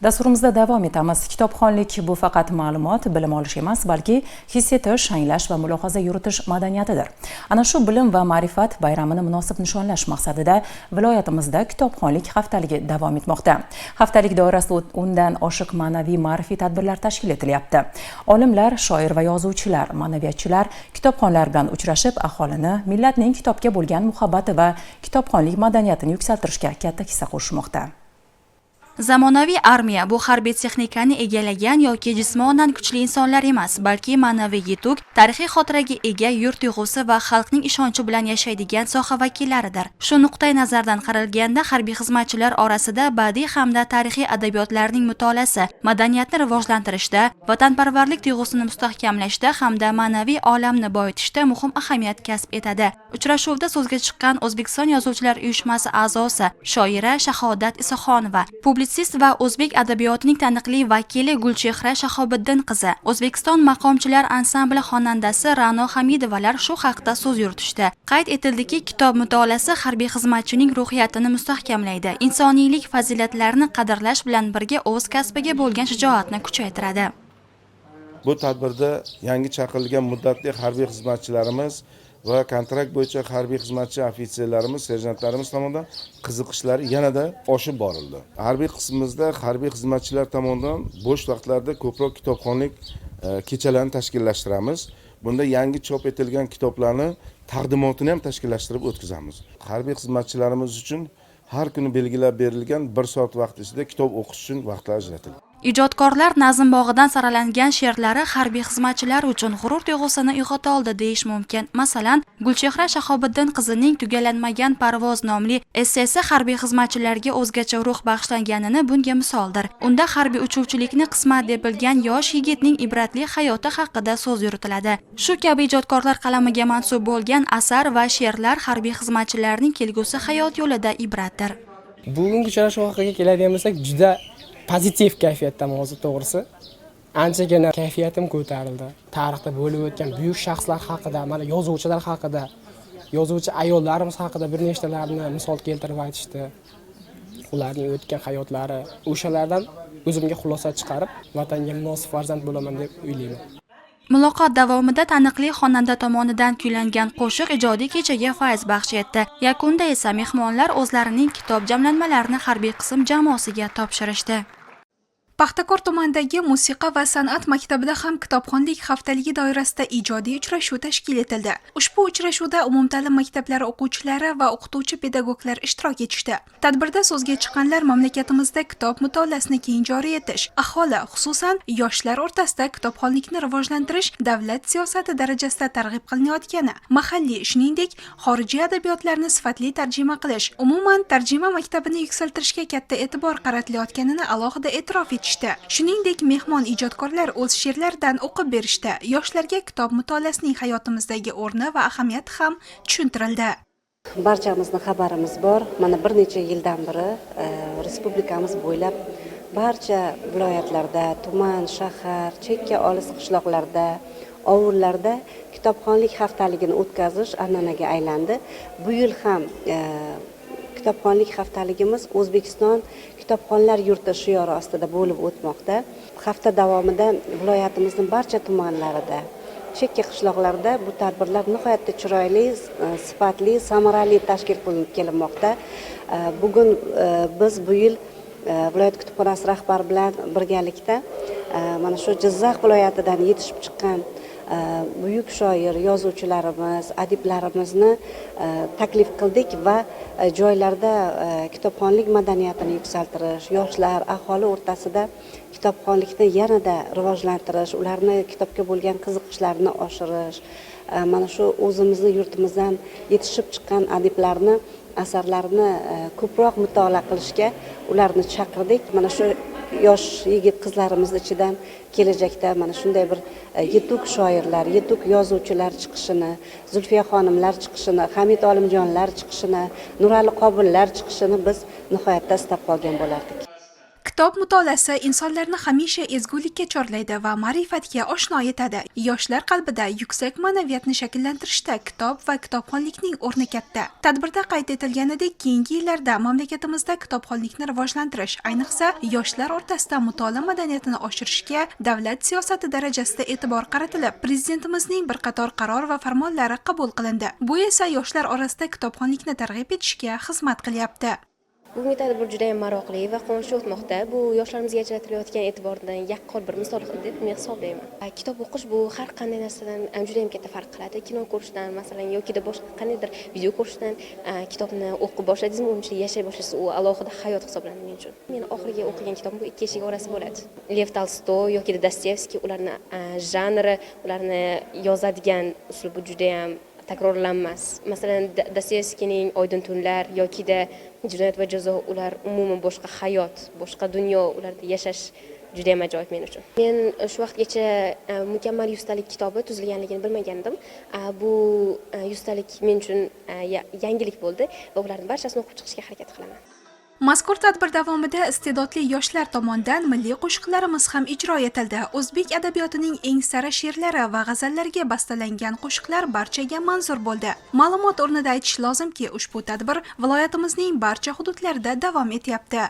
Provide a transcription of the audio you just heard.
Dasturimizda davom etamiz. Kitobxonlik bu faqat ma'lumot, bilim olish emas, balki his etish, anglash va mulohaza yuritish madaniyatidir. Ana shu bilim va ma'rifat bayramini munosib nishonlash maqsadida viloyatimizda kitobxonlik haftaligi davom etmoqda. Haftalik doirasida 10dan oshiq ma'naviy ma'rifiy tadbirlar tashkil etilyapti. Olimlar, shoir va yozuvchilar, ma'naviyatchilar kitobxonlar bilan uchrashib, aholini, millatning kitobga bo'lgan muhabbati va kitobxonlik madaniyatini yuksaltirishga katta hissa qo'shmoqda. Zamonaviy armiya bu harbiy texnikani egallagan yoki jismonan kuchli insonlar emas, balki ma'naviy yetuk, tarixiy xotiraga ega, yurt tuyg'usi va xalqning ishonchi bilan yashaydigan soha vakillaridir. Shu nuqtai nazardan qaralganda, harbiy xizmatchilar orasida badiiy hamda tarixiy adabiyotlarning mutolaasi madaniyatni rivojlantirishda, vatanparvarlik tuyg'usini mustahkamlashda hamda ma'naviy olamni boyitishda muhim ahamiyat kasb etadi. Uchrashuvda so'zga chiqqan O'zbekiston Yozuvchilar uyushmasi a'zosi, shoira Shahodat Isoxonova, publitsist va o'zbek adabiyotining taniqli vakili Gulchehra Shahobiddin qizi, O'zbekiston maqomchilar ansambli xonandasi Ra'no Hamidovalar shu haqda so'z yuritishdi. Qayd etildiki, kitob mutolaasi harbiy xizmatchining ruhiyatini mustahkamlaydi, insoniylik fazilatlarini qadrlash bilan birga o'z kasbiga bo'lgan shijoatni kuchaytiradi. Bu tadbirda yangi chaqirilgan muddatli harbiy xizmatchilarimiz va kontrakt bo'yicha harbiy xizmatchi ofitserlarimiz, serjantlarimiz tomonidan qiziqishlari yanada oshib borildi. Harbiy qismimizda harbiy xizmatchilar tomonidan bo'sh vaqtlarda ko'proq kitobxonlik kechalarini tashkillashtiramiz. Bunda yangi chop etilgan kitoblarni taqdimotini ham tashkillashtirib o'tkazamiz. Harbiy xizmatchilarimiz uchun har kuni belgilab berilgan bir soat vaqt ichida kitob o'qish uchun vaqtlar ajratiladi. Ijodkorlar nazm bog'idan saralangan she'rlari harbiy xizmatchilar uchun g'urur tuyg'usini uyg'ota oldi deyish mumkin. Masalan, Gulchehra Shahobiddin qizining "Tugallanmagan parvoz" nomli essesi harbiy xizmatchilarga o'zgacha ruh bag'ishlanganini bunga misoldir. Unda harbiy uchuvchilikni qismat deb bilgan yosh yigitning ibratli hayoti haqida so'z yuritiladi. Shu kabi ijodkorlar qalamiga mansub bo'lgan asar va she'rlar harbiy xizmatchilarning kelgusi hayot yo'lida ibratdir. Bugungi uchrashuv haqida keladigan bo'lsak, juda pozitiv kayfiyatdaman hozir, to'g'risi. Anchagina kayfiyatim ko'tarildi. Tarixda bo'lib o'tgan buyuk shaxslar haqida, mana, yozuvchilar haqida, yozuvchi ayollarimiz haqida bir nechtalarini misol keltirib aytishdi. Ularning o'tgan hayotlari, o'shalardan o'zimga xulosa chiqarib, vatanga munosib farzand bo'laman deb o'ylayman. Muloqot davomida taniqli xonanda tomonidan kuylangan qo'shiq ijodiy kechaga fayz baxsh etdi. Yakunda esa mehmonlar o'zlarining kitob jamlanmalarini harbiy qism jamoasiga topshirishdi. Paxtakor tumanidagi musiqa va san'at maktabida ham kitobxonlik haftaligi doirasida ijodiy uchrashuv tashkil etildi. Ushbu uchrashuvda umumta'lim maktablari o'quvchilari va o'qituvchi pedagoglar ishtirok etishdi. Tadbirda so'zga chiqqanlar mamlakatimizda kitob mutolaasini keng joriy etish, aholi, xususan, yoshlar o'rtasida kitobxonlikni rivojlantirish davlat siyosati darajasida targ'ib qilinayotgani, mahalliy, shuningdek, xorijiy adabiyotlarni sifatli tarjima qilish, umuman, tarjima maktabini yuksaltirishga katta e'tibor qaratilayotganini alohida e'tirof etishdi. Shuningdek, mehmon ijodkorlar o'z she'rlaridan o'qib berishdi. Yoshlarga kitob mutolaasining hayotimizdagi o'rni va ahamiyati ham tushuntirildi. Barchamizni xabarimiz bor, mana bir necha yildan beri respublikamiz bo'ylab barcha viloyatlarda, tuman, shahar, chekka olis qishloqlarda, ovullarda kitobxonlik haftaligini o'tkazish an'anaga aylandi. Bu yil ham kitobxonlik haftaligimiz "O'zbekiston kitobxonlar yurti" shiori ostida bo'lib o'tmoqda. Hafta davomida viloyatimizning barcha tumanlarida, chekka qishloqlarda bu tadbirlar nihoyatda chiroyli, sifatli, samarali tashkil qilinib kelinmoqda. Bugun biz bu yil viloyat kutubxonasi rahbari bilan birgalikda mana shu Jizzax viloyatidan yetishib chiqqan buyuk shoir yozuvchilarimiz, adiblarimizni taklif qildik va joylarda kitobxonlik madaniyatini yuksaltirish, yoshlar, aholi o'rtasida kitobxonlikni yanada rivojlantirish, ularni kitobga bo'lgan qiziqishlarini oshirish, mana shu o'zimizni yurtimizdan yetishib chiqqan adiblarni asarlarini ko'proq mutolaa qilishga ularni chaqirdik. Mana shu yosh yigit qizlarimiz ichidan kelajakda mana shunday bir yetuk shoirlar, yetuk yozuvchilar chiqishini, Zulfiya xonimlar chiqishini, Hamid Olimjonlar chiqishini, Nurali Qobullar chiqishini biz nihoyatda istab qolgan bo'lardik. Kitob mutolaasi insonlarni hamisha ezgulikka chorlaydi va ma'rifatga oshno etadi. Yoshlar qalbida yuksak ma'naviyatni shakllantirishda kitob va kitobxonlikning o'rni katta. Tadbirda qayd etilganidek, keyingi yillarda mamlakatimizda kitobxonlikni rivojlantirish, ayniqsa yoshlar o'rtasida mutolaa madaniyatini oshirishga davlat siyosati darajasida e'tibor qaratilib, prezidentimizning bir qator qaror va farmonlari qabul qilindi. Bu esa yoshlar orasida kitobxonlikni targ'ib etishga xizmat qilyapti. Bugungi tadbir juda ham maroqli va quvonchli o'tmoqda. Bu yoshlarimizga ajratilayotgan e'tibordan yaqqol bir misol deb men hisoblayman. Kitob o'qish bu har qanday narsadan juda ham katta farq qiladi. Kino ko'rishdan, masalan, yokida boshqa qandaydir video ko'rishdan kitobni o'qib boshladingizmi, uni ichida yashay boshlaysiz. U alohida hayot hisoblanadi men uchun. Men oxirgi o'qigan kitobim bu Ikki eshik orasi bo'ladi. Lev Tolstoy yokida Dostoyevskiy, ularni janri, ularni yozadigan uslubi juda ham takrorlanmas. Masalan, Dostoyevskiyning Oydin tunlar yokida Jinoyat va jazo, ular umuman boshqa hayot, boshqa dunyo, ularda yashash juda ham ajoyib men uchun. Men shu vaqtgacha mukammal yuztalik kitobi tuzilganligini bilmagandim. Bu yuztalik men uchun yangilik bo'ldi va ularni barchasini o'qib chiqishga harakat qilaman. Mazkur tadbir davomida iste'dodli yoshlar tomonidan milliy qo'shiqlarimiz ham ijro etildi. O'zbek adabiyotining eng sara she'rlari va g'azallarga bastalangan qo'shiqlar barchaga manzur bo'ldi. Ma'lumot o'rnida aytish lozimki, ushbu tadbir viloyatimizning barcha hududlarida davom etyapti.